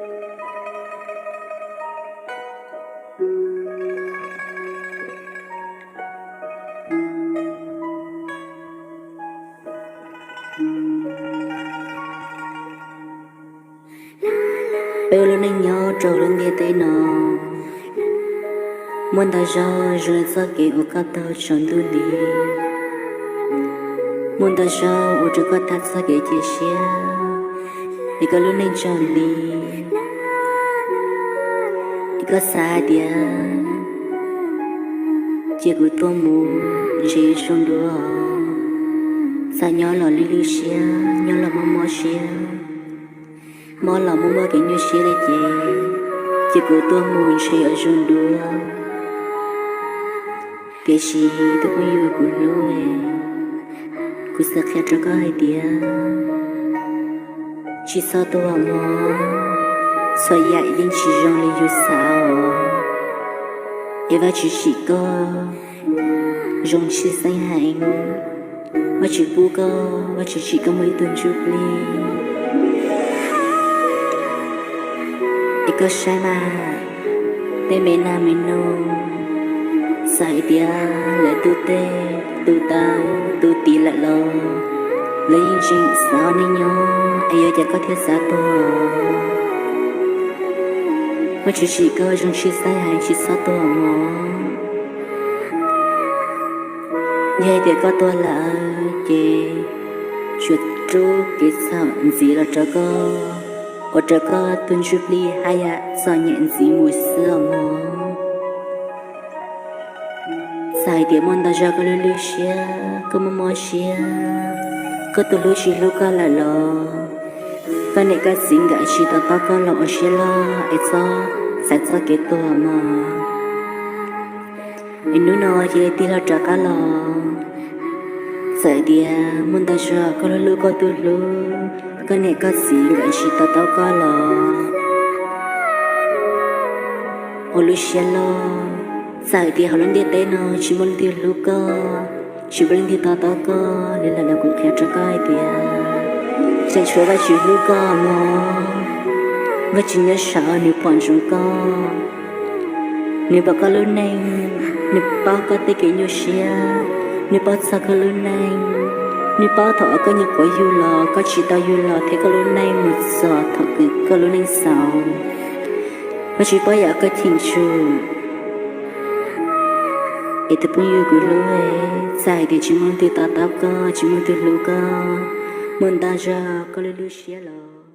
Peb ua lub neej nyob rau lub ntiaj teb no, muaj ntau zaug zoo li txoj kev uas koj taug tsaus ntuj nti, muaj ntau zaug ua rau koj tag txoj kev cia siab, es koj lub neej tsaus nti, es koj xav hais tias cia kuv tuaj mus ntshe yuav zoo dua, xav nyob los lwj lwj siab, nyob los mob mob siab, mob los muaj muaj kev nyuaj siab li ces, cia kuv tuaj mus ntshe yuav zoo dua. Tiam sis tus phooj ywg kuv hlub, kuv xav qhia rau koj hais tias tsis txhob tuag mog, txhua yam yeej tsis zoo li yus xav os. Es Vajtswv tsim koj zoo tshwj xeeb heev, Vajtswv pub koj, Vajtswv tsim koj muaj ib tug ntsuj plig. Es koj saib mas, tej me nag me noog, txawm hais tias lawv tu teg tu taw tu tid lawm los lawv yeej tseem xav ua neej nyob, es yuav cas koj thiaj xav tuag? Vajtswv tsim koj zoo tshwj xeeb heev, tsis txhob tuag mog. Yog hais tias koj tuag lawm ces tsuas rub kev txhaum ntxiv los rau koj, ua rau koj tus ntsuj plig haj yam txom nyem ntxiv mus xwb os mog. Txawm hais tias muaj ntau zaug koj lwj lwj siab, koj mob mob siab, koj tus hlub tsis hlub koj lawm los koj niam koj txiv nkawd tsis to taub koj los ua siab loj es txhob xaiv txoj kev tuag mog. Es hnub no cia li tig hlo rov qab los. Txawm tias muaj ntau zaug koj hlub hlub koj tus hlub, koj niam koj txiv nkawd tsis to taub koj los ua lub siab loj. Txawm tias hauv lub ntiaj teb no tsis muaj leej twg hlub koj, tsis muaj leej twg to taub koj li lawm los kuv qhia rau koj hais tias tseem tshuav Vajtswv hlub koj mog. Vajtswv nyob saud nws pom ntsoov koj, nws pom koj lub neej, nws paub koj tej kev nyuaj siab, nws paub txog koj lub neej, nws paub thaum uas koj nyuam qhuav yug los koj tsis tau yug los thiab koj lub neej mus txog thaum kws koj lub neej xaus. Vajtswv paub yam koj cheem tsum. Es tus phooj ywg kuv hlub, txawm hais tias tsis muaj leej twg to taub koj, tsis muaj leej twg hlub koj, muaj ntau zaug koj lwj lub siab los